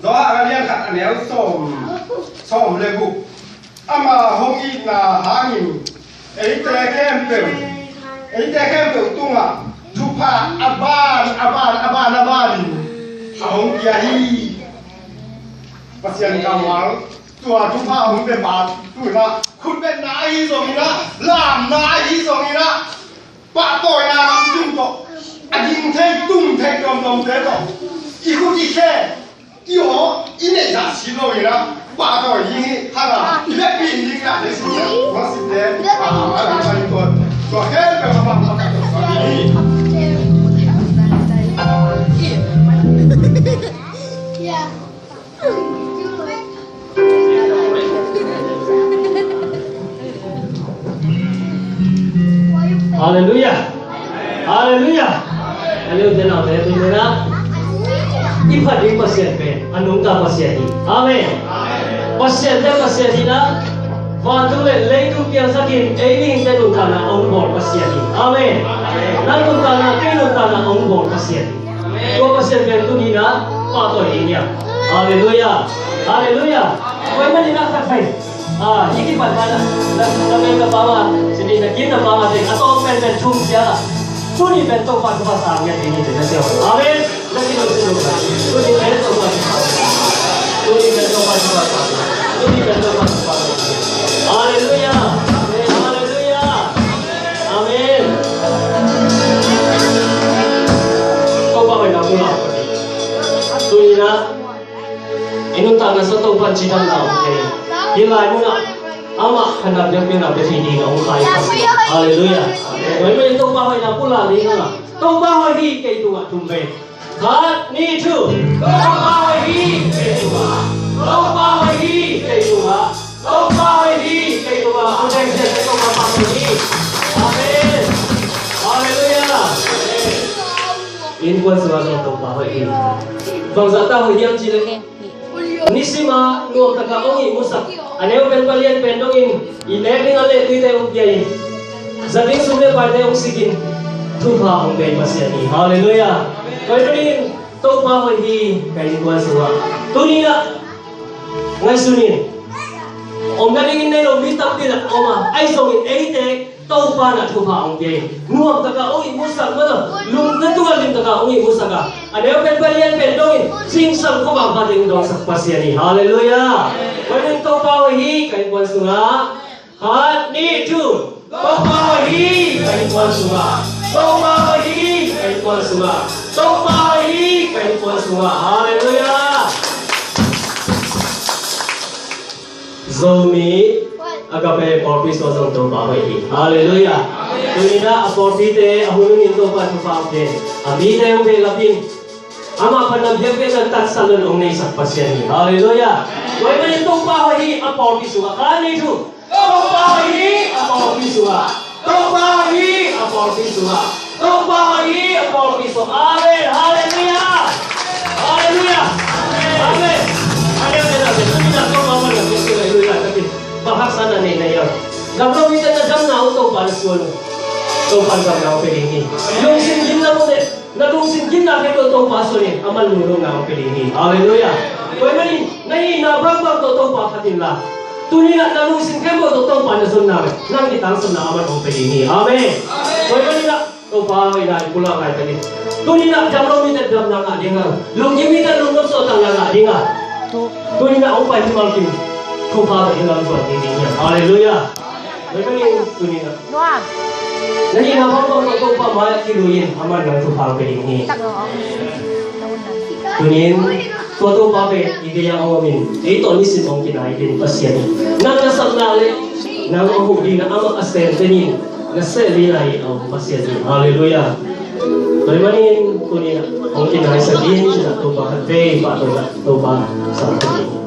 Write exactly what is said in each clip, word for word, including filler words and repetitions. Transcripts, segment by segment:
Johan a lian khat a neu sawm, sawm le guk. Ama hong itna hangin eite khempeuh, eite khempeuh tungah thupha a ban, a ban, a ban, a banin a hong pia hi. Pasian kammal, tua thupha hong pia pa, tu-in ah khutbetna ahi zongin ah, lamna ahi zongin ah, pahtawina lam tung tawh, a ging thei, tung thei tuamtuamte tawh i khut i khe, i aw, i neih zah si lo in ah, pahtawi ding hi. Hang a i vekpi in ding in ah, Jesu in ah, worship te, a, a, a, a, tua, tua khempeuh a pahtawi hi. Halleluiah. Halleluiah. A liu te nau te tui nena, i phat ding Pasian pen a nungta Pasian hi. Amen. Pasian te Pasian hi na, vantung le leitung piangsakin ei mihingte nuntakna a hong bawl Pasian hi. Amen. Nang nuntakna, kei nuntakna a hong bawl Pasian hi. Tua Pasian pen tuni-in ah pahtawi ding hiam? Halleluiah. Halleluiah. Tua ahih manin ah khat pai. Ah, hih kipan pan ah, na, na mel na pau ah, sini na kin na pau ah, a tawm pen pen thum sia. Tuni pen Topa thupha sa ngiat ding hi, na sia. Amen. Na kin na sia. Tuni pen Topa thupha sa. Tuni pen Topa thupha sa. Tuni pen Topa thupha sa. Halleluiah. Amen. Halleluiah. Amen. Topa hoihna pulak. Tuni-in ah i nuntakna sung Topa in cidamna hong pia hi. Hih lai munah amah phatna biakpiakna pia thei dingin hong kai hi. Halleluiah. Tua ahih manin Topa hoihna pulak ding hang a, Topa hoih hi, kei tungah thum vei. Khat, nih, thum. Topa hoih hi, kei tungah. Topa hoih hi, kei tungah. Topa hoih hi, kei tungah. Amen. Halleluiah. Innkuan sungah zong Topa hoih hi. Bangzah tak hoih hiam cih leh, nisim a nuam takin hong ihmusak, a neu pen, a lian pen dongin i nek ding a lehtuite hong pia in, za ding sum le paite hong sikin, thupha hong pia Pasian hi. Halleluiah. Tua ahih manin Topa hoih hi, ka innkuan sungah. Tuni-in ah ngaihsun in, om nadingin nei lo mi tampi tak om a, ahi zongin eite Topa in ah thupha hong pia in, nuam takin hong ihmusak mah lo, lungna tungah lim takin hong ihmusak a, a neu pen, a lian pen dongin, zingsang khuavak pha ding dongsak Pasian hi. Halleluiah. Tua ahih manin Topa hoih hi, ka innkuan sungah. Khat, nih, thum. Topa hoih hi, ka innkuan sungah. Topa hoih hi, ka innkuan sungah. Topa hoih hi, ka innkuan sungah. Halleluiah. Zomi Agape pawlpi sungah zong Topa hoih hi. Halleluiah. Tuni-in ah a pawlpite a hun hunin Topa thupha hong pia in, a mite hong behlap in, amah phatna biakpiakna taksa lua hong neisak Pasian hi. Halleluiah. Tua ahih manin Topa hoih hi a pawlpi sungah. Khat, nih, thum. Topa hoih hi a pawlpi sungah. Topa hoih hi a pawlpi sungah. Topa hoih hi a pawlpi sungah. Amen. Halleluiah. Halleluiah. Amen. Amen. Amen. Amen. Amen. Amen. Amen. Bang haksa na nei na hiam? Gamlo mite na damna uh Topa na suan uh. Topa in damna uh pia ding hi. Lungsim gimna uh te, na lungsim gimna khempeuh Topa suan in, aman lunglutna hong pia ding hi. Halleluiah. Tua ahih manin na hihna bangbang tawh Topa phat inla, tuni-in ah na lungsim khempeuh tawh Topa na zonna leh, nang kitangsapna aman hong pia ding hi. Amen. Tua ahih manin ah Topa hoihna i pulak laitakin, tuni-in ah damlo mite damna ngah ding a, lunggim mite lungnopsawhna ngah ding a, tuni-in ah hong pai mimal kim thupha tawh i lam zuan ding hi. Halleluiah. Tua ahih manin tuni-in ah na hihna bangbang tawh Topa mai-ah kilui in, aman nang thupha hong pia ding hi. Tuni-in tua Topa pen i gei-ah hong om in, ei tawh nisim hong kinai ding Pasian hi. Nang na sapna le nang hong huh dingin amah a semte in na seh lel lai a om Pasian hi. Halleluiah. Tua ahih manin tuni-in ah hong kinaisak ding ci-in ah Topa khat vei pahtawi in ah Topa sang ding.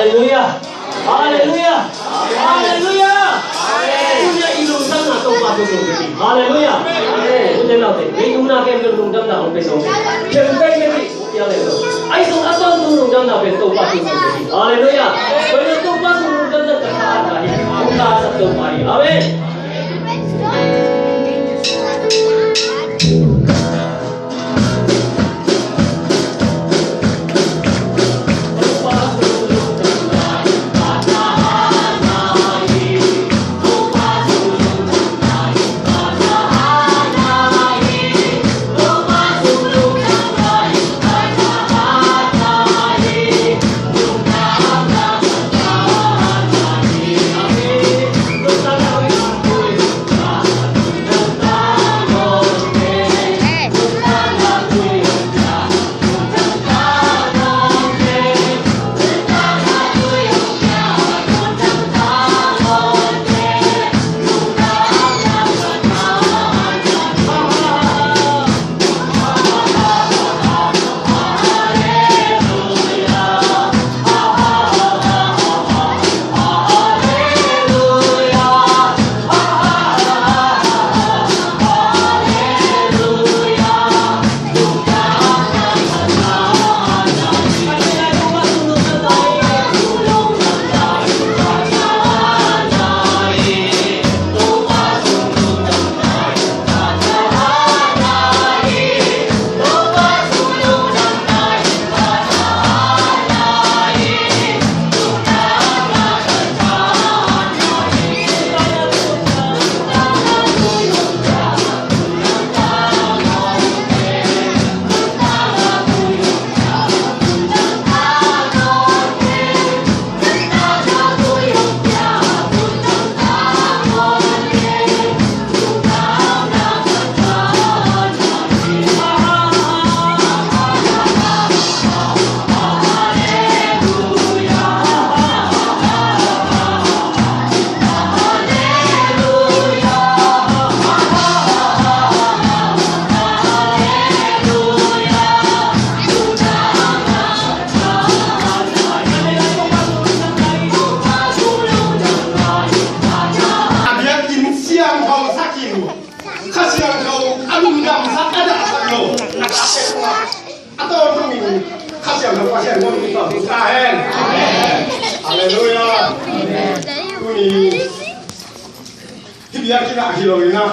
Halleluiah. Halleluiah. Halleluiah. Tuni-a i lungdamna Topa Jesu Khazih. Halleluiah. Amen. U te nau te, leitung na khempeuh lungdamna hong pia sawm. Khempeuh meti, u te nau te. Ahi zong a tawntung lungdamna pen Topa Jesu Khazih. Halleluiah. Tua ahih manin Topa Jesu lungdamna ka tha a hi. Hong tha a sak Topa hi. Amen. A biakinn siangtho sak in, Kha Siangtho a lungdamsak a dahsak lo. A tawntung in Kha Siangtho Pasian hong pia ta hen. Halleluiah. Tuni hih biakinn ah hi lo in ah,